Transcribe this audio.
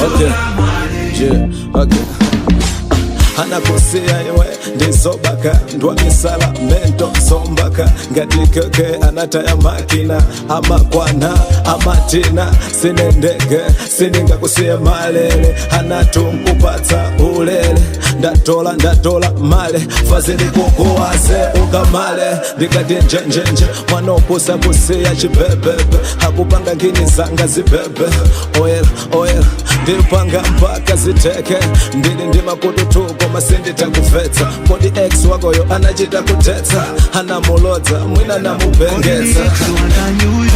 Okay, yeah, okay. Anakusiya iwe ndizobaka, ndwamisala mento sombaka, ngati keke anataya makina, amakwana amatina. Sine ndege, sindingakusiya malele, anatunkupatsa ulele. Ndatola, ndatola male fazili kukuwase ukamale. Ndikati njenjenje, mwana upusa kusiya chibebebe, akupanga ngini zanga zibebe. Oyela oyela, ndipanga mpaka ziteke. Ndili ndi makutu koma sinditakufetsa. Kodi ex wakoyo anachita kutetsa, anamulodza mwina namupengetsa? Kodi ex wandani uyu?